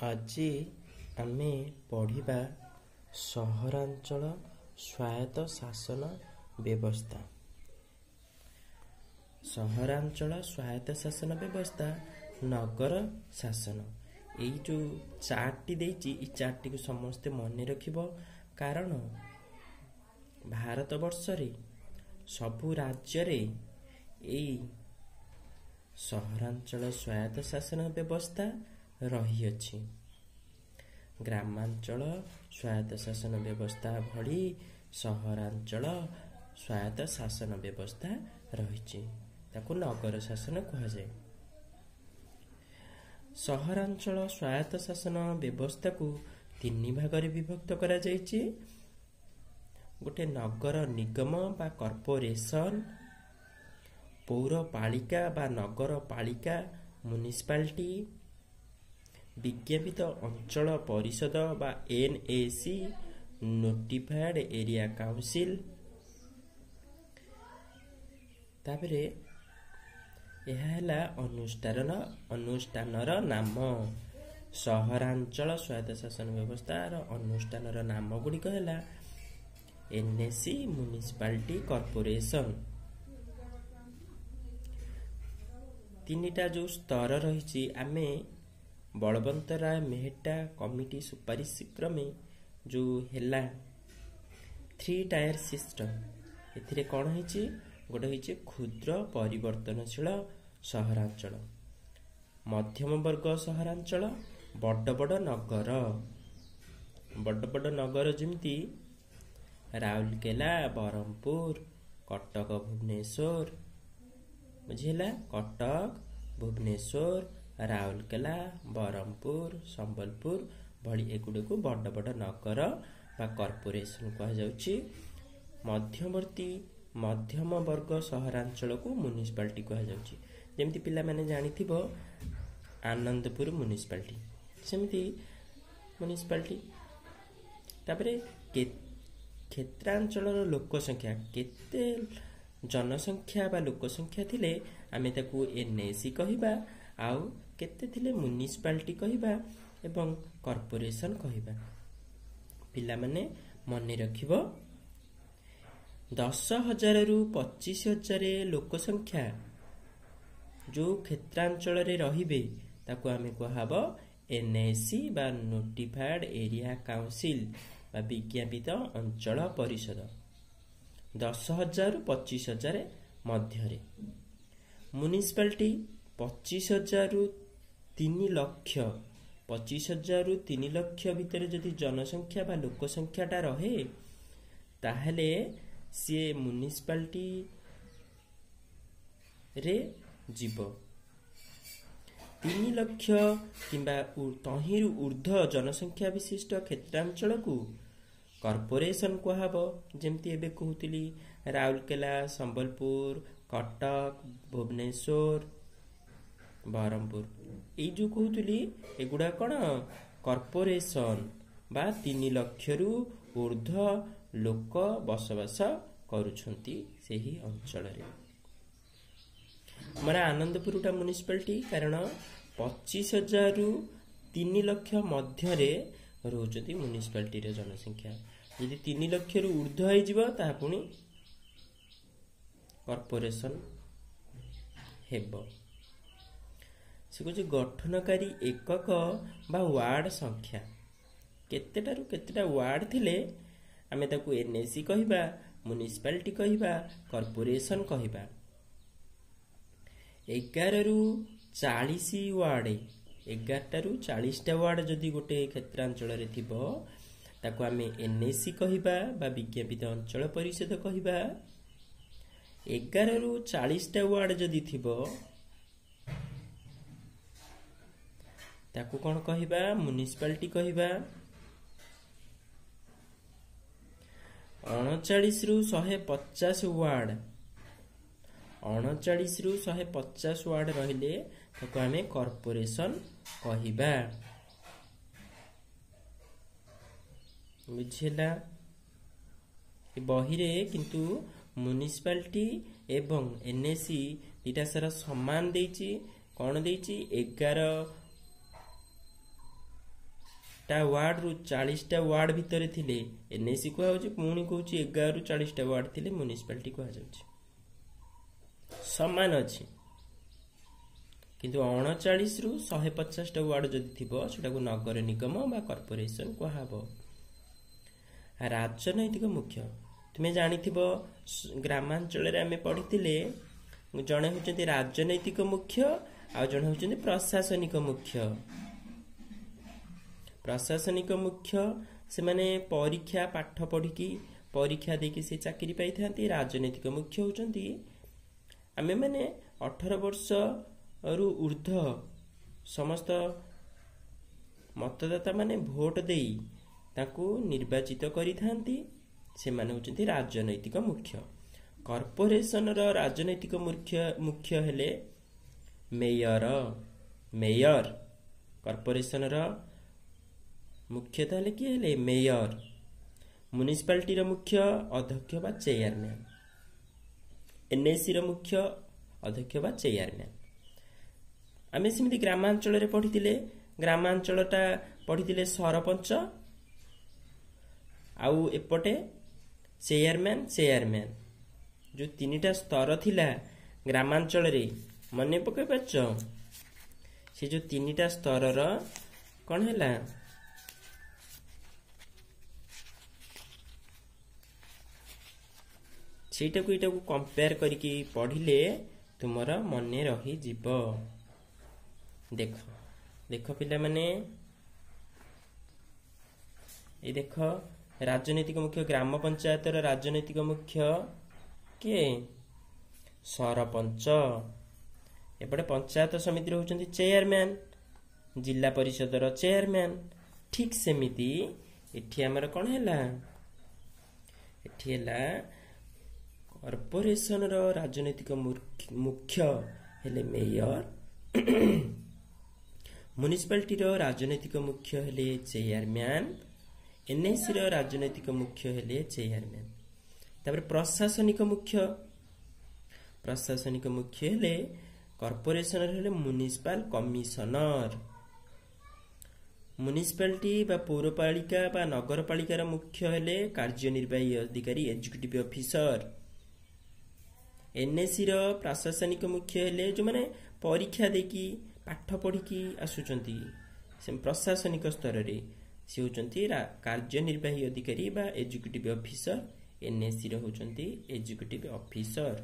ଆଜି ଆମେ ପଢ଼ିବା ସହରାଞ୍ଚଳ ସ୍ୱାୟତ୍ତ ଶାସନ ବ୍ୟବସ୍ଥା। ସହରାଞ୍ଚଳ ସ୍ୱାୟତ୍ତ ଶାସନ ବ୍ୟବସ୍ଥା, ନଗର ଶାସନ। ଏଇ ଯେଉଁ ଚାର୍ଟଟି ଦେଇଛି, ଏଇ ଚାର୍ଟଟିକୁ ସମସ୍ତେ ମନେ ରଖିବ, କାରଣ ଭାରତବର୍ଷରେ ସବୁ ରାଜ୍ୟରେ ଏଇ ସହରାଞ୍ଚଳ ସ୍ୱାୟତ୍ତ ଶାସନ ବ୍ୟବସ୍ଥା ରହିଅଛି। ଗ୍ରାମାଞ୍ଚଳ ସ୍ୱାୟତ୍ତ ଶାସନ ବ୍ୟବସ୍ଥା ଭଳି ସହରାଞ୍ଚଳ ସ୍ୱାୟତ୍ତ ଶାସନ ବ୍ୟବସ୍ଥା ରହିଛି, ତାକୁ ନଗର ଶାସନ କୁହାଯାଏ। ସହରାଞ୍ଚଳ ସ୍ୱାୟତ୍ତ ଶାସନ ବ୍ୟବସ୍ଥାକୁ ତିନି ଭାଗରେ ବିଭକ୍ତ କରାଯାଇଛି। ଗୋଟେ ନଗର ନିଗମ ବା କର୍ପୋରେସନ, ପୌରପାଳିକା ବା ନଗରପାଳିକା ମ୍ୟୁନିସିପାଲିଟି, ବିଜ୍ଞାପିତ ଅଞ୍ଚଳ ପରିଷଦ ବା N A C, notified area council. ତାପରେ ଏହା ହେଲା ଅନୁଷ୍ଠାନର ନାମ। ସହରାଞ୍ଚଳ ସ୍ୱାୟତ୍ତ ଶାସନ ବ୍ୟବସ୍ଥାର ଅନୁଷ୍ଠାନର ନାମ ଗୁଡ଼ିକ ହେଲା N A C, municipality, corporation. ତିନିଟା ଯେଉଁ ସ୍ତର ରହିଛି, ଆମେ ବଳବନ୍ତ ରାୟ ମେହେଟ୍ଟା କମିଟି ସୁପାରିଶ କ୍ରମେ ଯେଉଁ ହେଲା ଥ୍ରୀ ଟାୟାର ସିଷ୍ଟମ, ଏଥିରେ କ'ଣ ହେଇଛି? ଗୋଟେ ହେଇଛି କ୍ଷୁଦ୍ର ପରିବର୍ତ୍ତନଶୀଳ ସହରାଞ୍ଚଳ, ମଧ୍ୟମ ବର୍ଗ ସହରାଞ୍ଚଳ, ବଡ଼ ବଡ଼ ନଗର। ବଡ଼ ବଡ଼ ନଗର ଯେମିତି ରାଉରକେଲା, ବ୍ରହ୍ମପୁର, କଟକ, ଭୁବନେଶ୍ୱର। ବୁଝିହେଲା? କଟକ, ଭୁବନେଶ୍ୱର, ରାଉରକେଲା, ବ୍ରହ୍ମପୁର, ସମ୍ବଲପୁର ଭଳି ଏଗୁଡ଼ିକୁ ବଡ଼ ବଡ଼ ନଗର ବା କର୍ପୋରେସନ କୁହାଯାଉଛି। ମଧ୍ୟବର୍ତ୍ତୀ ମଧ୍ୟମ ବର୍ଗ ସହରାଞ୍ଚଳକୁ ମ୍ୟୁନିସିପାଲିଟି କୁହାଯାଉଛି। ଯେମିତି ପିଲାମାନେ ଜାଣିଥିବ ଆନନ୍ଦପୁର ମ୍ୟୁନିସିପାଲିଟି, ସେମିତି ମ୍ୟୁନିସିପାଲିଟି। ତାପରେ କ୍ଷେତ୍ରାଞ୍ଚଳର ଲୋକ ସଂଖ୍ୟା, କେତେ ଜନସଂଖ୍ୟା ବା ଲୋକ ସଂଖ୍ୟା ଥିଲେ ଆମେ ତାକୁ ଏନ୍ ଏ ସି କହିବା, ଆଉ କେତେ ଥିଲେ ମ୍ୟୁନିସିପାଲିଟି କହିବା ଏବଂ କର୍ପୋରେସନ କହିବା। ପିଲାମାନେ ମନେ ରଖିବ, 10,000ରୁ 25,000 ଲୋକ ସଂଖ୍ୟା ଯେଉଁ କ୍ଷେତ୍ରାଞ୍ଚଳରେ ରହିବେ ତାକୁ ଆମେ କୁହାହବ ଏନ୍ ଏ ସି ବା ନୋଟିଫାଏଡ୍ ଏରିଆ କାଉନସିଲ ବା ବିଜ୍ଞାପିତ ଅଞ୍ଚଳ ପରିଷଦ, 10,000ରୁ 25,000 ମଧ୍ୟରେ। ମ୍ୟୁନିସିପାଲିଟି 25,000ରୁ 3 ଲକ୍ଷ, 25,000ରୁ 3 ଲକ୍ଷ ଭିତରେ ଯଦି ଜନସଂଖ୍ୟା ବା ଲୋକ ସଂଖ୍ୟାଟା ରହେ ତାହେଲେ ସିଏ ମ୍ୟୁନିସିପାଲିଟିରେ ଯିବ। 3 ଲକ୍ଷ କିମ୍ବା ତହିଁରୁ ଉର୍ଦ୍ଧ୍ୱ ଜନସଂଖ୍ୟା ବିଶିଷ୍ଟ କ୍ଷେତ୍ରାଞ୍ଚଳକୁ କର୍ପୋରେସନ କୁହାହବ। ଯେମିତି ଏବେ କହୁଥିଲି ରାଉରକେଲା, ସମ୍ବଲପୁର, କଟକ, ଭୁବନେଶ୍ୱର, ବ୍ରହ୍ମପୁର, ଏଇ ଯେଉଁ କହୁଥିଲି ଏଗୁଡ଼ା କ'ଣ କର୍ପୋରେସନ ବା 3 ଲକ୍ଷରୁ ଉର୍ଦ୍ଧ୍ୱ ଲୋକ ବସବାସ କରୁଛନ୍ତି ସେହି ଅଞ୍ଚଳରେ। ଆମର ଆନନ୍ଦପୁରଟା ମ୍ୟୁନିସିପାଲିଟି, କାରଣ 25,000ରୁ 3 ଲକ୍ଷ ମଧ୍ୟରେ ରହୁଛନ୍ତି ମ୍ୟୁନିସିପାଲିଟିର ଜନସଂଖ୍ୟା। ଯଦି 3 ଲକ୍ଷରୁ ଉର୍ଦ୍ଧ୍ୱ ହେଇଯିବ ତାହା ପୁଣି କର୍ପୋରେସନ ହେବ। ସେ କହୁଛି ଗଠନକାରୀ ଏକକ ବା ୱାର୍ଡ ସଂଖ୍ୟା, କେତେଟାରୁ କେତେଟା ୱାର୍ଡ ଥିଲେ ଆମେ ତାକୁ ଏନ୍ ଏ ସି କହିବା, ମ୍ୟୁନିସିପାଲିଟି କହିବା, କର୍ପୋରେସନ କହିବା। 11ରୁ 40 ୱାର୍ଡ, 11ଟାରୁ 40ଟା ୱାର୍ଡ ଯଦି ଗୋଟେ କ୍ଷେତ୍ରାଞ୍ଚଳରେ ଥିବ ତାକୁ ଆମେ ଏନ୍ ଏ ସି କହିବା ବା ବିଜ୍ଞାପିତ ଅଞ୍ଚଳ ପରିଷଦ କହିବା। 11ରୁ 40ଟା ୱାର୍ଡ ଯଦି ଥିବ ତାକୁ କ'ଣ କହିବା? ମ୍ୟୁନିସିପାଲିଟି କହିବା। 39ରୁ 150 ୱାର୍ଡ, 39ରୁ 150 ୱାର୍ଡ ରହିଲେ ତାକୁ ଆମେ କର୍ପୋରେସନ କହିବା। ବୁଝିଲା? ବହିରେ କିନ୍ତୁ ମ୍ୟୁନିସିପାଲିଟି ଏବଂ ଏନ୍ ଏ ସି ଦୁଇଟା ସାରା ସମାନ ଦେଇଛି। କ'ଣ ଦେଇଛି? 11 ଟା ୱାର୍ଡରୁ 40ଟା ୱାର୍ଡ ଭିତରେ ଥିଲେ ଏନ୍ଏସି କୁହାଯାଉଛି। ପୁଣି କହୁଛି 11ରୁ 40ଟା ୱାର୍ଡ ଥିଲେ ମ୍ୟୁନିସିପାଲିଟି କୁହାଯାଉଛି। ସମାନ ଅଛି, କିନ୍ତୁ 39ରୁ 150ଟା ୱାର୍ଡ ଯଦି ଥିବ ସେଟାକୁ ନଗର ନିଗମ ବା କର୍ପୋରେସନ କୁହାହବ। ରାଜନୈତିକ ମୁଖ୍ୟ ତୁମେ ଜାଣିଥିବ, ଗ୍ରାମାଞ୍ଚଳରେ ଆମେ ପଢ଼ିଥିଲେ, ଜଣେ ହେଉଛନ୍ତି ରାଜନୈତିକ ମୁଖ୍ୟ ଆଉ ଜଣେ ହେଉଛନ୍ତି ପ୍ରଶାସନିକ ମୁଖ୍ୟ। ପ୍ରଶାସନିକ ମୁଖ୍ୟ ସେମାନେ ପରୀକ୍ଷା ପାଠ ପଢ଼ିକି ପରୀକ୍ଷା ଦେଇକି ସେ ଚାକିରି ପାଇଥାନ୍ତି। ରାଜନୈତିକ ମୁଖ୍ୟ ହେଉଛନ୍ତି ଆମେମାନେ 18 ବର୍ଷରୁ ଉର୍ଦ୍ଧ୍ୱ ସମସ୍ତ ମତଦାତା ମାନେ ଭୋଟ ଦେଇ ତାଙ୍କୁ ନିର୍ବାଚିତ କରିଥାନ୍ତି। ସେମାନେ ହେଉଛନ୍ତି ରାଜନୈତିକ ମୁଖ୍ୟ। କର୍ପୋରେସନର ରାଜନୈତିକ ମୁଖ୍ୟ ହେଲେ ମେୟର। ମେୟର କର୍ପୋରେସନର ମୁଖ୍ୟ ତାହେଲେ କିଏ ହେଲେ? ମେୟର। ମ୍ୟୁନିସିପାଲିଟିର ମୁଖ୍ୟ ଅଧ୍ୟକ୍ଷ ବା ଚେୟାରମ୍ୟାନ। ଏନ୍ଏସିର ମୁଖ୍ୟ ଅଧ୍ୟକ୍ଷ ବା ଚେୟାରମ୍ୟାନ। ଆମେ ସେମିତି ଗ୍ରାମାଞ୍ଚଳରେ ପଢ଼ିଥିଲେ, ଗ୍ରାମାଞ୍ଚଳଟା ପଢ଼ିଥିଲେ ସରପଞ୍ଚ ଆଉ ଏପଟେ ଚେୟାରମ୍ୟାନ। ଚେୟାରମ୍ୟାନ ଯେଉଁ ତିନିଟା ସ୍ତର ଥିଲା ଗ୍ରାମାଞ୍ଚଳରେ, ମନେ ପକାଇ ପାରୁଛ? ସେ ଯେଉଁ ତିନିଟା ସ୍ତରର କ'ଣ ହେଲା? ସେଇଟାକୁ ଏଇଟାକୁ କମ୍ପେୟାର କରିକି ପଢ଼ିଲେ ତୁମର ମନେ ରହିଯିବ। ଦେଖ ଦେଖ ପିଲାମାନେ, ଏଇ ଦେଖ, ରାଜନୈତିକ ମୁଖ୍ୟ ଗ୍ରାମ ପଞ୍ଚାୟତର ରାଜନୈତିକ ମୁଖ୍ୟ କିଏ? ସରପଞ୍ଚ। ଏପଟେ ପଞ୍ଚାୟତ ସମିତିର ହେଉଛନ୍ତି ଚେୟାରମ୍ୟାନ, ଜିଲ୍ଲା ପରିଷଦର ଚେୟାରମ୍ୟାନ। ଠିକ୍ ସେମିତି ଏଠି ଆମର କ'ଣ ହେଲା? ଏଠି ହେଲା କର୍ପୋରେସନର ରାଜନୈତିକ ମୁଖ୍ୟ ହେଲେ ମେୟର, ମ୍ୟୁନିସିପାଲିଟିର ରାଜନୈତିକ ମୁଖ୍ୟ ହେଲେ ଚେୟାରମ୍ୟାନ, ଏନ୍ଏସିର ରାଜନୈତିକ ମୁଖ୍ୟ ହେଲେ ଚେୟାରମ୍ୟାନ। ତାପରେ ପ୍ରଶାସନିକ ମୁଖ୍ୟ, ପ୍ରଶାସନିକ ମୁଖ୍ୟ ହେଲେ କର୍ପୋରେସନର ହେଲେ ମ୍ୟୁନିସିପାଲ କମିଶନର। ମ୍ୟୁନିସିପାଲିଟି ବା ପୌରପାଳିକା ବା ନଗରପାଳିକାର ମୁଖ୍ୟ ହେଲେ କାର୍ଯ୍ୟନିର୍ବାହୀ ଅଧିକାରୀ, ଏକ୍ଜିକ୍ୟୁଟିଭ ଅଫିସର। ଏନ୍ଏସିର ପ୍ରଶାସନିକ ମୁଖ୍ୟ ହେଲେ ଯେଉଁମାନେ ପରୀକ୍ଷା ଦେଇକି ପାଠ ପଢ଼ିକି ଆସୁଛନ୍ତି ସେ ପ୍ରଶାସନିକ ସ୍ତରରେ, ସେ ହେଉଛନ୍ତି କାର୍ଯ୍ୟନିର୍ବାହୀ ଅଧିକାରୀ ବା ଏକ୍ଜିକ୍ୟୁଟିଭ ଅଫିସର। ଏନ୍ଏସିର ହେଉଛନ୍ତି ଏକ୍ଜିକ୍ୟୁଟିଭ ଅଫିସର,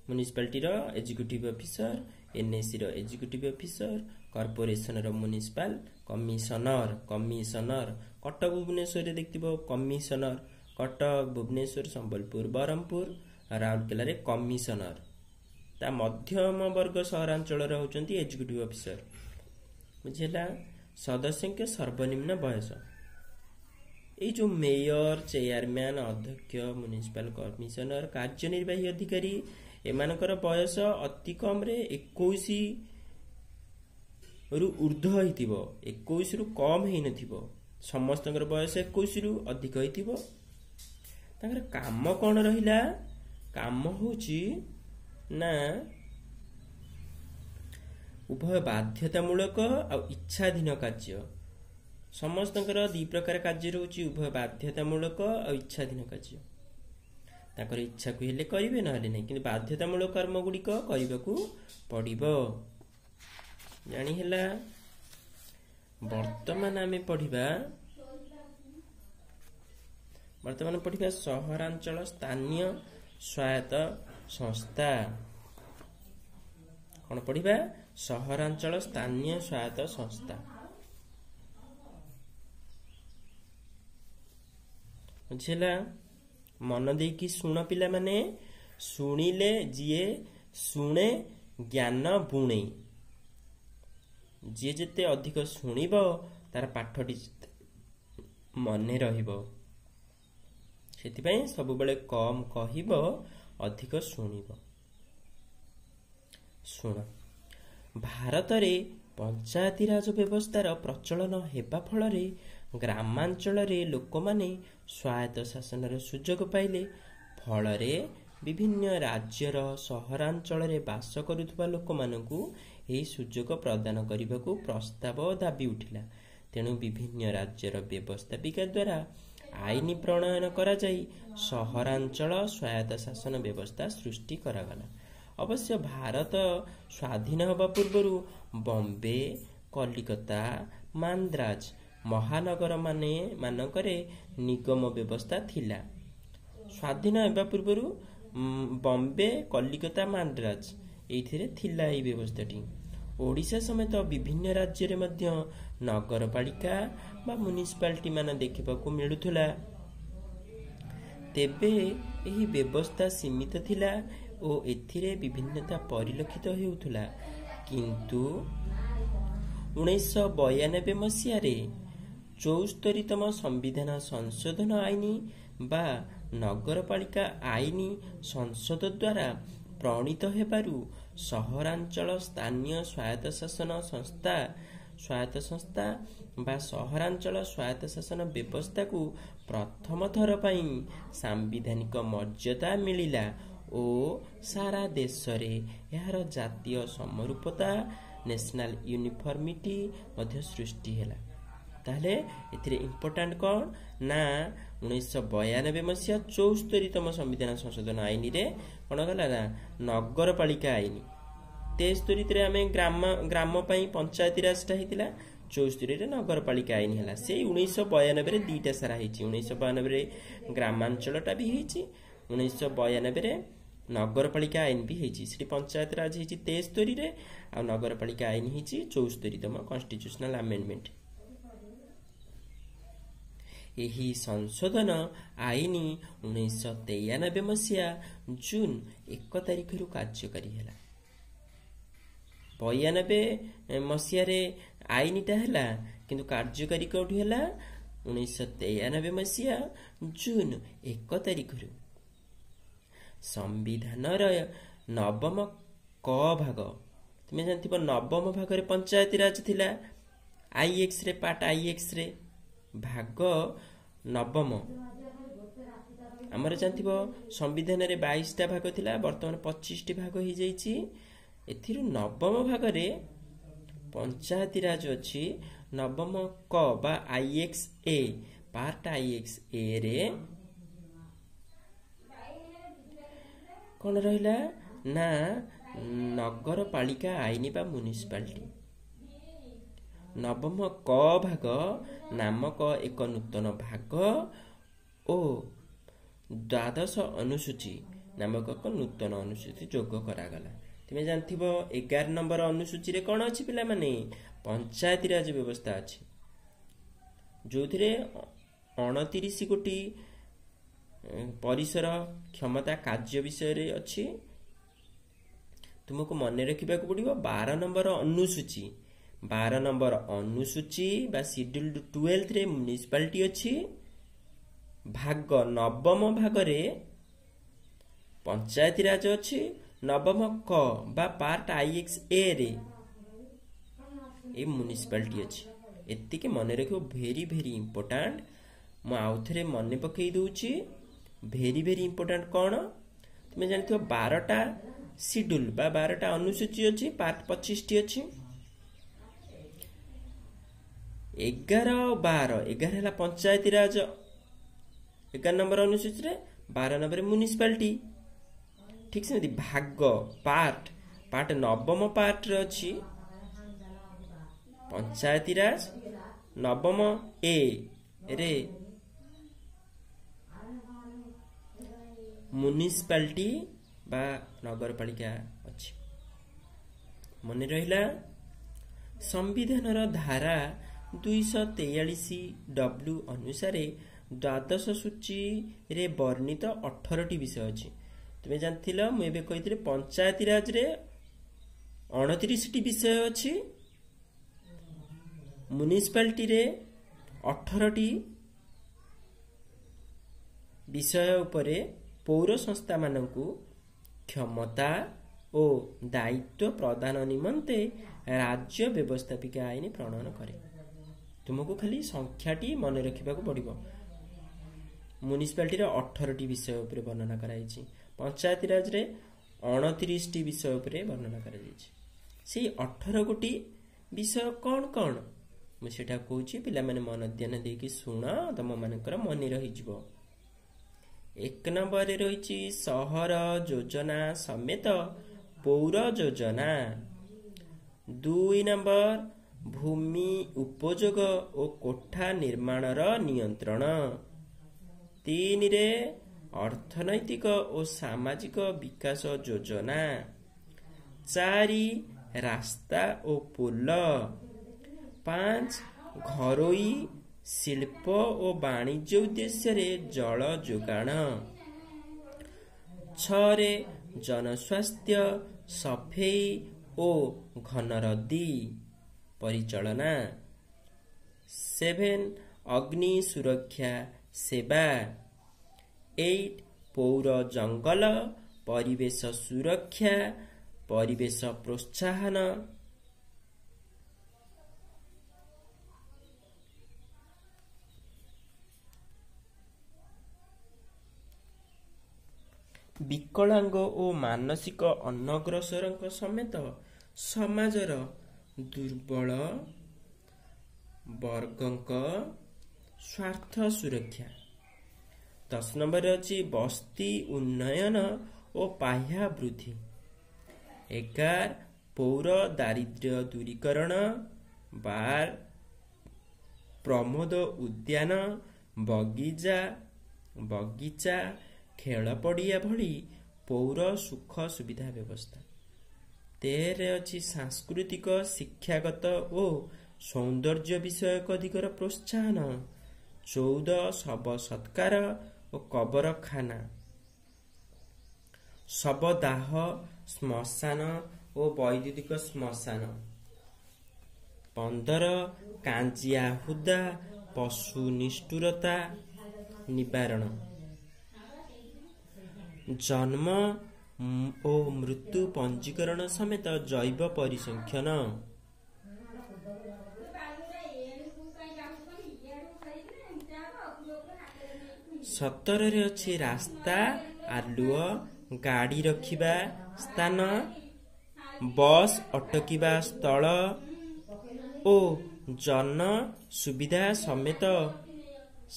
ମ୍ୟୁନିସିପାଲିଟିର ଏକ୍ଜିକ୍ୟୁଟିଭ ଅଫିସର, ଏନ୍ଏସିର ଏକ୍ଜିକ୍ୟୁଟିଭ ଅଫିସର, କର୍ପୋରେସନର ମ୍ୟୁନିସିପାଲ କମିଶନର। କମିଶନର କଟକ ଭୁବନେଶ୍ୱରରେ ଦେଖିଥିବ କମିଶନର, କଟକ, ଭୁବନେଶ୍ୱର, ସମ୍ବଲପୁର, ବ୍ରହ୍ମପୁର, ରାଉରକେଲାରେ କମିଶନର। ତା ମଧ୍ୟମ ବର୍ଗ ସହରାଞ୍ଚଳରେ ହେଉଛନ୍ତି ଏକ୍ଜିକ୍ୟୁଟିଭ ଅଫିସର। ବୁଝିହେଲା? ସଦସ୍ୟଙ୍କ ସର୍ବନିମ୍ନ ବୟସ, ଏଇ ଯେଉଁ ମେୟର, ଚେୟାରମ୍ୟାନ, ଅଧ୍ୟକ୍ଷ, ମ୍ୟୁନିସିପାଲ କମିଶନର, କାର୍ଯ୍ୟନିର୍ବାହୀ ଅଧିକାରୀ, ଏମାନଙ୍କର ବୟସ ଅତି କମରେ 21 ରୁ ଉର୍ଦ୍ଧ୍ୱ ହେଇଥିବ, 21ରୁ କମ୍ ହେଇନଥିବ। ସମସ୍ତଙ୍କର ବୟସ 21ରୁ ଅଧିକ ହେଇଥିବ। ତାଙ୍କର କାମ କ'ଣ ରହିଲା? କାମ ହେଉଛି ନା ଉଭୟ ବାଧ୍ୟତାମୂଳକ ଆଉ ଇଚ୍ଛାଧୀନ କାର୍ଯ୍ୟ। ସମସ୍ତଙ୍କର ଦୁଇ ପ୍ରକାର କାର୍ଯ୍ୟ ରହୁଛି, ଉଭୟ ବାଧ୍ୟତାମୂଳକ ଆଉ ଇଚ୍ଛାଧୀନ କାର୍ଯ୍ୟ। ତାଙ୍କର ଇଚ୍ଛାକୁ ହେଲେ କରିବେ, ନହେଲେ ନାହିଁ, କିନ୍ତୁ ବାଧ୍ୟତାମୂଳକ କର୍ମ ଗୁଡ଼ିକ କରିବାକୁ ପଡ଼ିବ। ଜାଣି ହେଲା? ବର୍ତ୍ତମାନ ଆମେ ପଢ଼ିବା, ବର୍ତ୍ତମାନ ପଢ଼ିବା ସହରାଞ୍ଚଳ ସ୍ଥାନୀୟ ସ୍ୱାୟତ୍ତ ସଂସ୍ଥା। କ'ଣ ପଢ଼ିବା? ସହରାଞ୍ଚଳ ସ୍ଥାନୀୟ ସ୍ୱାୟତ୍ତ ସଂସ୍ଥା। ବୁଝିଲା? ମନ ଦେଇକି ଶୁଣ ପିଲାମାନେ। ଶୁଣିଲେ, ଯିଏ ଶୁଣେ ଜ୍ଞାନ ବୁଣେ। ଯିଏ ଯେତେ ଅଧିକ ଶୁଣିବ ତାର ପାଠଟି ମନେ ରହିବ। ସେଥିପାଇଁ ସବୁବେଳେ କମ୍ କହିବ, ଅଧିକ ଶୁଣିବ। ଶୁଣ, ଭାରତରେ ପଞ୍ଚାୟତିରାଜ ବ୍ୟବସ୍ଥାର ପ୍ରଚଳନ ହେବା ଫଳରେ ଗ୍ରାମାଞ୍ଚଳରେ ଲୋକମାନେ ସ୍ୱାୟତ୍ତ ଶାସନର ସୁଯୋଗ ପାଇଲେ। ଫଳରେ ବିଭିନ୍ନ ରାଜ୍ୟର ସହରାଞ୍ଚଳରେ ବାସ କରୁଥିବା ଲୋକମାନଙ୍କୁ ଏହି ସୁଯୋଗ ପ୍ରଦାନ କରିବାକୁ ପ୍ରସ୍ତାବ ଓ ଦାବି ଉଠିଲା। ତେଣୁ ବିଭିନ୍ନ ରାଜ୍ୟର ବ୍ୟବସ୍ଥାପିକା ଦ୍ୱାରା ଆଇନ ପ୍ରଣୟନ କରାଯାଇ ସହରାଞ୍ଚଳ ସ୍ୱାୟତ୍ତ ଶାସନ ବ୍ୟବସ୍ଥା ସୃଷ୍ଟି କରାଗଲା। ଅବଶ୍ୟ ଭାରତ ସ୍ୱାଧୀନ ହେବା ପୂର୍ବରୁ ବମ୍ବେ, କଲିକତା, ମାନ୍ଦ୍ରାଜ ମହାନଗର ମାନଙ୍କରେ ନିଗମ ବ୍ୟବସ୍ଥା ଥିଲା। ସ୍ୱାଧୀନ ହେବା ପୂର୍ବରୁ ବମ୍ବେ, କଲିକତା, ମାନ୍ଦ୍ରାଜ ଏଇଥିରେ ଥିଲା ଏଇ ବ୍ୟବସ୍ଥାଟି। ଓଡ଼ିଶା ସମେତ ବିଭିନ୍ନ ରାଜ୍ୟରେ ମଧ୍ୟ ନଗରପାଳିକା ବା ମ୍ୟୁନିସିପାଲିଟି ମାନ ଦେଖିବାକୁ ମିଳୁଥିଲା। ତେବେ ଏହି ବ୍ୟବସ୍ଥା ସୀମିତ ଥିଲା ଓ ଏଥିରେ ବିଭିନ୍ନତା ପରିଲକ୍ଷିତ ହେଉଥିଲା। କିନ୍ତୁ 1992 ମସିହାରେ 74ତମ ସମ୍ବିଧାନ ସଂଶୋଧନ ଆଇନ ବା ନଗରପାଳିକା ଆଇନ ସଂସଦ ଦ୍ୱାରା ପ୍ରଣୀତ ହେବାରୁ ସହରାଞ୍ଚଳ ସ୍ଥାନୀୟ ସ୍ୱାୟତ୍ତ ଶାସନ ସଂସ୍ଥା, ସ୍ୱାୟତ୍ତ ସଂସ୍ଥା ବା ସହରାଞ୍ଚଳ ସ୍ୱାୟତ୍ତ ଶାସନ ବ୍ୟବସ୍ଥାକୁ ପ୍ରଥମ ଥର ପାଇଁ ସାମ୍ବିଧାନିକ ମର୍ଯ୍ୟାଦା ମିଳିଲା ଓ ସାରା ଦେଶରେ ଏହାର ଜାତୀୟ ସମରୂପତା, ନ୍ୟାସନାଲ ୟୁନିଫର୍ମିଟି ମଧ୍ୟ ସୃଷ୍ଟି ହେଲା। ତାହେଲେ ଏଥିରେ ଇମ୍ପୋର୍ଟାଣ୍ଟ କ'ଣ ନା 1992 ମସିହା 74ତମ ସମ୍ବିଧାନ ସଂଶୋଧନ ଆଇନରେ କ'ଣ ଗଲା ନା ନଗରପାଳିକା ଆଇନ। 73ରେ ଆମେ ଗ୍ରାମ ପାଇଁ ପଞ୍ଚାୟତିରାଜଟା ହେଇଥିଲା, 74ରେ ନଗରପାଳିକା ଆଇନ ହେଲା। ସେଇ 1992ରେ ଦୁଇଟା ସାରା ହେଇଛି। 1992ରେ ଗ୍ରାମାଞ୍ଚଳଟା ବି ହେଇଛି, 1992ରେ ନଗରପାଳିକା ଆଇନ ବି ହେଇଛି। ସେଠି ପଞ୍ଚାୟତ ରାଜ ହେଇଛି 73ରେ, ଆଉ ନଗରପାଳିକା ଆଇନ ହେଇଛି 74ତମ କନଷ୍ଟିଚ୍ୟୁସନାଲ ଆମେଣ୍ଡମେଣ୍ଟ। ଏହି ସଂଶୋଧନ ଆଇନ 1993 ମସିହା ଜୁନ 1 ତାରିଖରୁ କାର୍ଯ୍ୟକାରୀ ହେଲା। 92 ମସିହାରେ ଆଇନଟା ହେଲା, କିନ୍ତୁ କାର୍ଯ୍ୟକାରୀ କେଉଁଠି ହେଲା? 1993 ମସିହା ଜୁନ 1 ତାରିଖରୁ। ସମ୍ବିଧାନର ନବମ କ ଭାଗ, ତୁମେ ଜାଣିଥିବ ନବମ ଭାଗରେ ପଞ୍ଚାୟତିରାଜ ଥିଲା, I ଏକ୍ସରେ ପାର୍ଟ I ଏକ୍ସରେ ଭାଗ ନବମ। ଆମର ଜାଣିଥିବ ସମ୍ବିଧାନରେ 22ଟା ଭାଗ ଥିଲା, ବର୍ତ୍ତମାନ 25ଟି ଭାଗ ହେଇଯାଇଛି। ଏଥିରୁ ନବମ ଭାଗରେ ପଞ୍ଚାୟତିରାଜ ଅଛି। ନବମ କ ବା I X A part I X ଏରେ କ'ଣ ରହିଲା ନା ନଗରପାଳିକା ଆଇନ ବା ମ୍ୟୁନିସିପାଲିଟି। ନବମ କ ଭାଗ ନାମକ ଏକ ନୂତନ ଭାଗ ଓ ଦ୍ୱାଦଶ ଅନୁସୂଚୀ ନାମକ ଏକ ନୂତନ ଅନୁସୂଚୀ ଯୋଗ କରାଗଲା। ତୁମେ ଜାଣିଥିବ 11 ନମ୍ବର ଅନୁସୂଚୀରେ କ'ଣ ଅଛି ପିଲାମାନେ? ପଞ୍ଚାୟତିରାଜ ବ୍ୟବସ୍ଥା ଅଛି, ଯେଉଁଥିରେ 29 ଗୋଟି ପରିସର କ୍ଷମତା କାର୍ଯ୍ୟ ବିଷୟରେ ଅଛି। ତୁମକୁ ମନେ ରଖିବାକୁ ପଡ଼ିବ 12 ନମ୍ବର ଅନୁସୂଚୀ, 12 ନମ୍ବର ଅନୁସୂଚୀ ବା ସିଡ୍ୟୁଲ 12ରେ ମ୍ୟୁନିସିପାଲିଟି ଅଛି। ଭାଗ ନବମ ଭାଗରେ ପଞ୍ଚାୟତିରାଜ ଅଛି। ନବମ କ ବା ପାର୍ଟ I X ଏରେ ଏ ମ୍ୟୁନିସିପାଲିଟି ଅଛି। ଏତିକି ମନେ ରଖିବ, ଭେରି ଭେରି ଇମ୍ପୋର୍ଟାଣ୍ଟ। ମୁଁ ଆଉ ଥରେ ମନେ ପକେଇ ଦେଉଛି, ଭେରି ଭେରି ଇମ୍ପୋର୍ଟାଣ୍ଟ କ'ଣ? ତୁମେ ଜାଣିଥିବ 12ଟା ସିଡ୍ୟୁଲ ବା 12ଟା ଅନୁସୂଚୀ ଅଛି, ପାର୍ଟ 25ଟି ଅଛି। 11 12, 11 ହେଲା ପଞ୍ଚାୟତିରାଜ 11 ନମ୍ବର ଅନୁସୂଚୀରେ, 12 ନମ୍ବରରେ ମ୍ୟୁନିସିପାଲିଟି। ଠିକ୍ ସେମିତି ଭାଗ ପାର୍ଟ, ପାର୍ଟ ନବମ ପାର୍ଟରେ ଅଛି ପଞ୍ଚାୟତିରାଜ, ନବମ ଏ ରେ ମ୍ୟୁନିସିପାଲିଟି ବା ନଗରପାଳିକା ଅଛି। ମନେ ରହିଲା? ସମ୍ବିଧାନର ଧାରା 243 ଡବ୍ଲ୍ୟୁ ଅନୁସାରେ ଦ୍ୱାଦଶ ସୂଚୀରେ ବର୍ଣ୍ଣିତ 18ଟି ବିଷୟ ଅଛି। ତୁମେ ଜାଣିଥିଲ, ମୁଁ ଏବେ କହିଥିଲି ପଞ୍ଚାୟତିରାଜରେ 29ଟି ବିଷୟ ଅଛି, ମ୍ୟୁନିସିପାଲିଟିରେ 18ଟି ବିଷୟ ଉପରେ ପୌର ସଂସ୍ଥାମାନଙ୍କୁ କ୍ଷମତା ଓ ଦାୟିତ୍ୱ ପ୍ରଦାନ ନିମନ୍ତେ ରାଜ୍ୟ ବ୍ୟବସ୍ଥାପିକା ଆଇନ ପ୍ରଣୟନ କରେ। ତୁମକୁ ଖାଲି ସଂଖ୍ୟାଟି ମନେ ରଖିବାକୁ ପଡ଼ିବ। ମ୍ୟୁନିସିପାଲିଟିର 18ଟି ବିଷୟ ଉପରେ ବର୍ଣ୍ଣନା କରାଯାଇଛି, ପଞ୍ଚାୟତିରାଜରେ 29ଟି ବିଷୟ ଉପରେ ବର୍ଣ୍ଣନା କରାଯାଇଛି। ସେଇ 18 ଗୋଟି ବିଷୟ କ'ଣ କ'ଣ ମୁଁ ସେଇଟା କହୁଛି, ପିଲାମାନେ ମନ ଧ୍ୟାନ ଦେଇକି ଶୁଣ, ତମମାନଙ୍କର ମନେ ରହିଯିବ। 1 ନମ୍ବରରେ ରହିଛି ସହର ଯୋଜନା ସମେତ ପୌର ଯୋଜନା। 2 ନମ୍ବର ଭୂମି ଉପଯୋଗ ଓ କୋଠା ନିର୍ମାଣର ନିୟନ୍ତ୍ରଣ। 3ରେ ଅର୍ଥନୈତିକ ଓ ସାମାଜିକ ବିକାଶ ଯୋଜନା। 4 ରାସ୍ତା ଓ ପୋଲ। 5 ଘରୋଇ ଶିଳ୍ପ ଓ ବାଣିଜ୍ୟ ଉଦ୍ଦେଶ୍ୟରେ ଜଳ ଯୋଗାଣ। 6ରେ ଜନସ୍ୱାସ୍ଥ୍ୟ, ସଫେଇ ଓ ଘନରଦି ପରିଚାଳନା। 7 ଅଗ୍ନି ସୁରକ୍ଷା ସେବା। 8 ପୌର ଜଙ୍ଗଲ, ପରିବେଶ ସୁରକ୍ଷା, ପରିବେଶ ପ୍ରୋତ୍ସାହନ। ବିକଳାଙ୍ଗ ଓ ମାନସିକ ଅନଗ୍ରସରଙ୍କ ସମେତ ସମାଜର ଦୁର୍ବଳ ବର୍ଗଙ୍କ ସ୍ୱାର୍ଥ ସୁରକ୍ଷା। 10 ନମ୍ବରରେ ଅଛି ବସ୍ତି ଉନ୍ନୟନ ଓ ପାହ୍ୟା ବୃଦ୍ଧି। 11 ପୌର ଦାରିଦ୍ର୍ୟ ଦୂରୀକରଣ। 12 ପ୍ରମୋଦ ଉଦ୍ୟାନ, ବଗିଚା, ଖେଳ ପଡ଼ିଆ ଭଳି ପୌର ସୁଖ ସୁବିଧା ବ୍ୟବସ୍ଥା। 13ରେ ଅଛି ସାଂସ୍କୃତିକ, ଶିକ୍ଷାଗତ ଓ ସୌନ୍ଦର୍ଯ୍ୟ ବିଷୟକ ଦିଗର ପ୍ରୋତ୍ସାହନ। 14 ଶବ ସତ୍କାର ଓ କବରଖାନା, ଶବଦାହ ଶ୍ମଶାନ ଓ ବୈଦ୍ୟୁତିକ ଶ୍ମଶାନ। 15 କାଞ୍ଜିଆହୁଦା, ପଶୁ ନିଷ୍ଠୁରତା ନିବାରଣ। ଜନ୍ମ ଓ ମୃତ୍ୟୁ ପଞ୍ଜୀକରଣ ସମେତ ଜୈବ ପରିସଂଖ୍ୟନ। 17ରେ ଅଛି ରାସ୍ତା, ଆଲୁଅ, ଗାଡ଼ି ରଖିବା ସ୍ଥାନ, ବସ୍ ଅଟକିବା ସ୍ଥଳ ଓ ଜନ ସୁବିଧା ସମେତ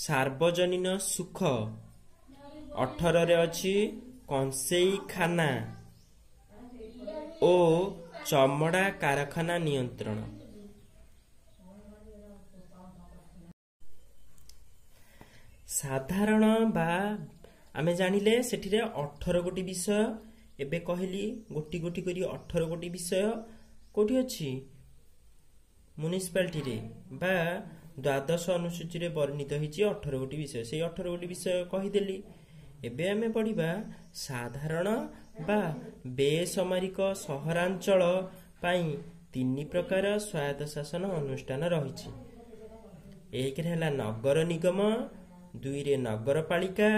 ସାର୍ବଜନୀନ ସୁଖ। 18ରେ ଅଛି କଂସେଇଖାନା ଓ ଚମଡ଼ା କାରଖାନା ନିୟନ୍ତ୍ରଣ। ସାଧାରଣ ବା ଆମେ ଜାଣିଲେ ସେଠିରେ 18 ଗୋଟି ବିଷୟ। ଏବେ କହିଲି ଗୋଟି ଗୋଟି କରି 18 ଗୋଟି ବିଷୟ କୋଉଠି ଅଛି? ମ୍ୟୁନିସିପାଲିଟିରେ ବା ଦ୍ୱାଦଶ ଅନୁସୂଚୀରେ ବର୍ଣ୍ଣିତ ହେଇଛି 18 ଗୋଟି ବିଷୟ। ସେଇ 18 ଗୋଟି ବିଷୟ କହିଦେଲି। ଏବେ ଆମେ ପଢିବା ସାଧାରଣ ବା ବେସାମରିକ ସହରାଞ୍ଚଳ ପାଇଁ 3 ପ୍ରକାର ସ୍ୱାୟତ୍ତ ଶାସନ ଅନୁଷ୍ଠାନ ରହିଛି। 1ରେ ହେଲା ନଗର ନିଗମ, 2ରେ ନଗରପାଳିକା,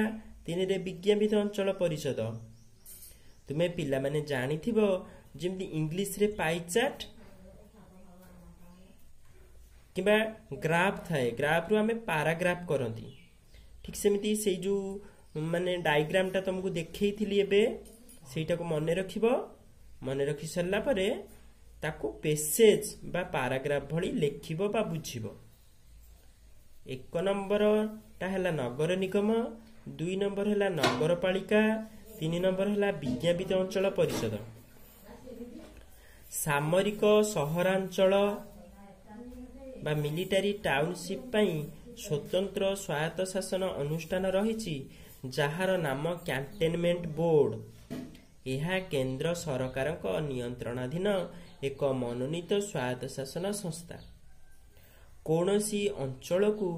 3ରେ ବିଜ୍ଞାପିତ ଅଞ୍ଚଳ ପରିଷଦ। ତୁମେ ପିଲାମାନେ ଜାଣିଥିବ ଯେମିତି ଇଂଲିଶରେ ପାଇଚାର୍ଟ କିମ୍ବା ଗ୍ରାଫ ଥାଏ, ଗ୍ରାଫରୁ ଆମେ ପାରାଗ୍ରାଫ କରନ୍ତି। ଠିକ ସେମିତି ସେଇ ଯୋଉ ମାନେ ଡାଇଗ୍ରାମଟା ତମକୁ ଦେଖେଇଥିଲି ଏବେ, ସେଇଟାକୁ ମନେ ରଖିବ। ମନେ ରଖି ସାରିଲା ପରେ ତାକୁ ପେସେଜ ବା ପାରାଗ୍ରାଫ ଭଳି ଲେଖିବ ବା ବୁଝିବ। 1 ନମ୍ବରଟା ହେଲା ନଗର ନିଗମ, 2 ନମ୍ବର ହେଲା ନଗରପାଳିକା, 3 ନମ୍ବର ହେଲା ବିଜ୍ଞାପିତ ଅଞ୍ଚଳ ପରିଷଦ। ସାମରିକ ସହରାଞ୍ଚଳ ବା ମିଲିଟାରୀ ଟାଉନସିପ ପାଇଁ ସ୍ୱତନ୍ତ୍ର ସ୍ୱାୟତ୍ତ ଶାସନ ଅନୁଷ୍ଠାନ ରହିଛି, ଯାହାର ନାମ କ୍ୟାଣ୍ଟନମେଣ୍ଟ ବୋର୍ଡ। ଏହା କେନ୍ଦ୍ର ସରକାରଙ୍କ ନିୟନ୍ତ୍ରଣାଧୀନ ଏକ ମନୋନୀତ ସ୍ୱାୟତ୍ତ ଶାସନ ସଂସ୍ଥା। କୌଣସି ଅଞ୍ଚଳକୁ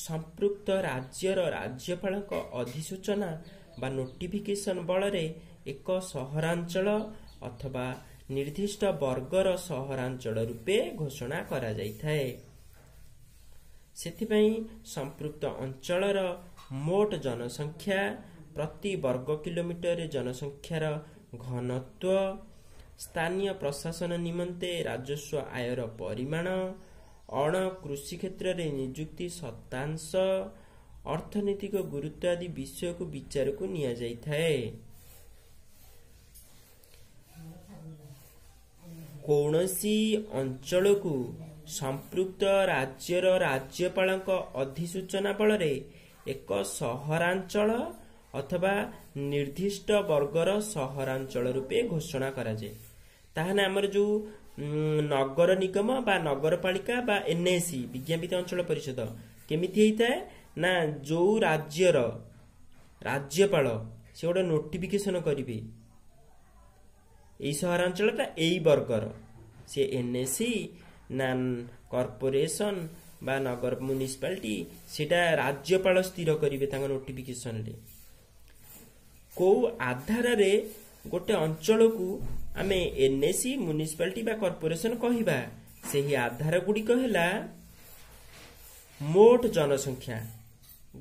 ସମ୍ପୃକ୍ତ ରାଜ୍ୟର ରାଜ୍ୟପାଳଙ୍କ ଅଧିସୂଚନା ବା ନୋଟିଫିକେସନ ବଳରେ ଏକ ସହରାଞ୍ଚଳ ଅଥବା ନିର୍ଦ୍ଦିଷ୍ଟ ବର୍ଗର ସହରାଞ୍ଚଳ ରୂପେ ଘୋଷଣା କରାଯାଇଥାଏ। ସେଥିପାଇଁ ସମ୍ପୃକ୍ତ ଅଞ୍ଚଳର ମୋଟ ଜନସଂଖ୍ୟା, ପ୍ରତି ବର୍ଗ କିଲୋମିଟରରେ ଜନସଂଖ୍ୟାର ଘନତ୍ୱ, ସ୍ଥାନୀୟ ପ୍ରଶାସନ ନିମନ୍ତେ ରାଜସ୍ୱ ଆୟର ପରିମାଣ, ଅଣ କୃଷି କ୍ଷେତ୍ରରେ ନିଯୁକ୍ତି ଶତାଂଶ, ଅର୍ଥନୈତିକ ଗୁରୁତ୍ୱ ଆଦି ବିଷୟକୁ ବିଚାରକୁ ନିଆଯାଇଥାଏ। କୌଣସି ଅଞ୍ଚଳକୁ ସମ୍ପୃକ୍ତ ରାଜ୍ୟର ରାଜ୍ୟପାଳଙ୍କ ଅଧିସୂଚନା ବଳରେ ଏକ ସହରାଞ୍ଚଳ ଅଥବା ନିର୍ଦ୍ଦିଷ୍ଟ ବର୍ଗର ସହରାଞ୍ଚଳ ରୂପେ ଘୋଷଣା କରାଯାଏ। ତାହେଲେ ଆମର ଯୋଉ ନଗର ନିଗମ ବା ନଗରପାଳିକା ବା ଏନ୍ଏସି, ବିଜ୍ଞାପିତ ଅଞ୍ଚଳ ପରିଷଦ, କେମିତି ହେଇଥାଏ ନା ଯୋଉ ରାଜ୍ୟର ରାଜ୍ୟପାଳ ସେ ଗୋଟେ ନୋଟିଫିକେସନ କରିବେ, ଏଇ ସହରାଞ୍ଚଳଟା ଏଇ ବର୍ଗର, ସେ ଏନ୍ଏସି ନା କର୍ପୋରେସନ ବା ନଗର ମ୍ୟୁନିସିପାଲିଟି, ସେଇଟା ରାଜ୍ୟପାଳ ସ୍ଥିର କରିବେ ତାଙ୍କ ନୋଟିଫିକେସନରେ। କୋଉ ଆଧାରରେ ଗୋଟେ ଅଞ୍ଚଳକୁ ଆମେ ଏନ୍ଏସି, ମ୍ୟୁନିସିପାଲିଟି ବା କର୍ପୋରେସନ କହିବା, ସେହି ଆଧାର ଗୁଡ଼ିକ ହେଲା ମୋଟ ଜନସଂଖ୍ୟା,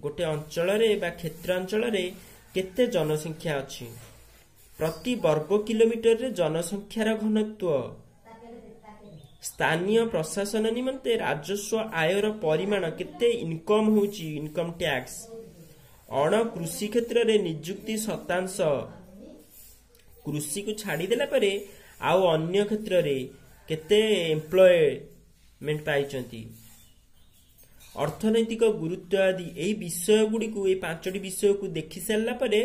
ଗୋଟେ ଅଞ୍ଚଳରେ ବା କ୍ଷେତ୍ରାଞ୍ଚଳରେ କେତେ ଜନସଂଖ୍ୟା ଅଛି, ପ୍ରତି ବର୍ଗ କିଲୋମିଟରରେ ଜନସଂଖ୍ୟାର ଘନତ୍ୱ, ସ୍ଥାନୀୟ ପ୍ରଶାସନ ନିମନ୍ତେ ରାଜସ୍ୱ ଆୟର ପରିମାଣ, କେତେ ଇନକମ୍ ହେଉଛି, ଇନକମ୍ ଟ୍ୟାକ୍ସ, ଅଣ କୃଷି କ୍ଷେତ୍ରରେ ନିଯୁକ୍ତି ଶତାଂଶ, କୃଷିକୁ ଛାଡ଼ିଦେଲା ପରେ ଆଉ ଅନ୍ୟ କ୍ଷେତ୍ରରେ କେତେ ଏମ୍ପ୍ଲୟମେଣ୍ଟ ପାଇଛନ୍ତି, ଅର୍ଥନୈତିକ ଗୁରୁତ୍ୱ ଆଦି। ଏଇ ବିଷୟ ଗୁଡ଼ିକୁ, ଏଇ 5ଟି ବିଷୟକୁ ଦେଖି ସାରିଲା ପରେ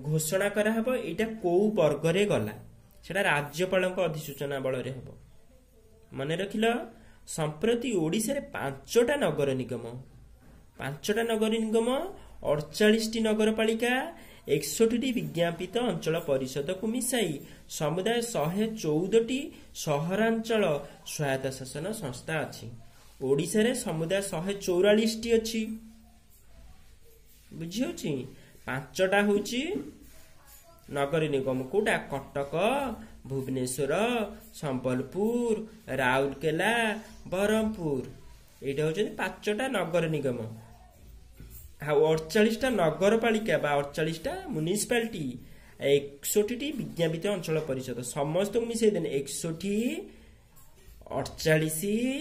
ଘୋଷଣା କରାହବ ଏଇଟା କୋଉ ବର୍ଗରେ ଗଲା, ସେଟା ରାଜ୍ୟପାଳଙ୍କ ଅଧିସୂଚନା ବଳରେ ହବ। ମନେ ରଖିଲ? ସମ୍ପ୍ରତି ଓଡ଼ିଶାରେ 5ଟା ନଗର ନିଗମ, 5ଟା ନଗର ନିଗମ, 48ଟି ନଗରପାଳିକା, 61ଟି ବିଜ୍ଞାପିତ ଅଞ୍ଚଳ ପରିଷଦକୁ ମିଶାଇ ସମୁଦାୟ 114ଟି ସହରାଞ୍ଚଳ ସ୍ୱାୟତ୍ତ ଶାସନ ସଂସ୍ଥା ଅଛି। ଓଡ଼ିଶାରେ ସମୁଦାୟ 144ଟି ଅଛି। ବୁଝିହଉଛି? 5ଟା ହଉଛି ନଗର ନିଗମ। କୋଉଟା? କଟକ, ଭୁବନେଶ୍ୱର, ସମ୍ବଲପୁର, ରାଉରକେଲା, ବ୍ରହ୍ମପୁର। ଏଇଟା ହଉଛନ୍ତି 5ଟା ନଗର ନିଗମ। ଆଉ 48ଟା ନଗରପାଳିକା ବା 48ଟା ମ୍ୟୁନିସିପାଲିଟି, 61ଟି ବିଜ୍ଞାପିତ ଅଞ୍ଚଳ ପରିଷଦ, ସମସ୍ତଙ୍କୁ ମିଶେଇ ଦେଲେ 61, 48,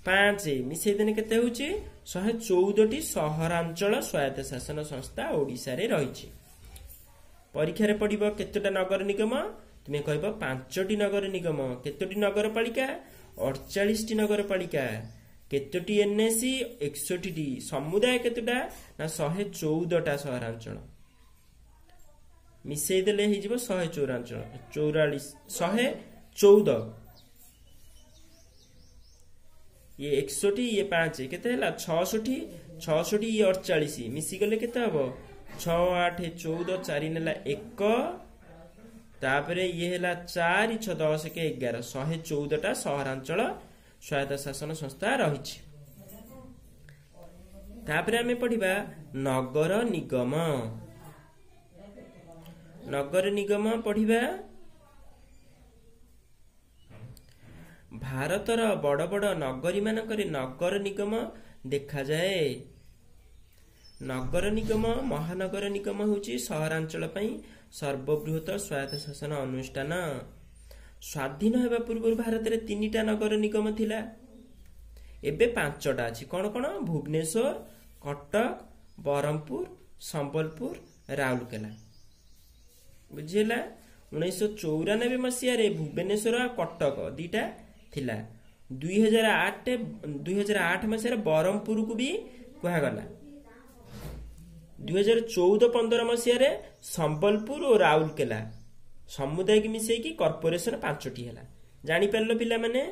5 ମିଶେଇ ଦେଲେ କେତେ ହଉଛି? 114ଟି ସହରାଞ୍ଚଳ ସ୍ୱାୟତ୍ତ ଶାସନ ସଂସ୍ଥା ଓଡ଼ିଶାରେ ରହିଛି। ପରୀକ୍ଷାରେ ପଡ଼ିବ କେତୋଟା ନଗର ନିଗମ? ତୁମେ କହିବ 5ଟି ନଗର ନିଗମ। କେତୋଟି ନଗରପାଳିକା? 48ଟି ନଗରପାଳିକା। କେତୋଟି ଏନ୍ଏସି? 61ଟି। ସମୁଦାୟ କେତୋଟା ନା 114ଟା ସହରାଞ୍ଚଳ। ମିଶେଇ ଦେଲେ ହେଇଯିବ 114, 44, 114। ଇଏ 61, ଇଏ 5, କେତେ ହେଲା? 66। 66 ଇଏ 48 ମିଶିଗଲେ କେତେ ହବ? 6 8 14, 4 ନେଲା 1, ତାପରେ ଇଏ ହେଲା 4, 6 10 1 11। 114ଟା ସହରାଞ୍ଚଳ ସ୍ୱାୟତ୍ତ ଶାସନ ସଂସ୍ଥା ରହିଛି। ତାପରେ ଆମେ ପଢିବା ନଗର ନିଗମ। ନଗର ନିଗମ ପଢିବା। ଭାରତର ବଡ଼ ବଡ଼ ନଗରୀ ମାନଙ୍କରେ ନଗର ନିଗମ ଦେଖାଯାଏ। ନଗର ନିଗମ, ମହାନଗର ନିଗମ ହେଉଛି ସହରାଞ୍ଚଳ ପାଇଁ ସର୍ବବୃହତ ସ୍ୱାୟତ୍ତ ଶାସନ ଅନୁଷ୍ଠାନ। ସ୍ୱାଧୀନ ହେବା ପୂର୍ବରୁ ଭାରତରେ 3ଟା ନଗର ନିଗମ ଥିଲା, ଏବେ 5ଟା ଅଛି। କଣ କଣ? ଭୁବନେଶ୍ୱର, କଟକ, ବ୍ରହ୍ମପୁର, ସମ୍ବଲପୁର, ରାଉରକେଲା। ବୁଝିହେଲା? 1994 ମସିହାରେ ଭୁବନେଶ୍ୱର ଆଉ କଟକ 2ଟା ଥିଲା। 2008 ମସିହାରେ ବ୍ରହ୍ମପୁରକୁ ବି କୁହାଗଲା। 2014-15 ମସିହାରେ ସମ୍ବଲପୁର ଓ ରାଉରକେଲା ସମୁଦାୟକୁ ମିଶେଇକି କର୍ପୋରେସନ 5ଟି ହେଲା। ଜାଣିପାରିଲ ପିଲାମାନେ?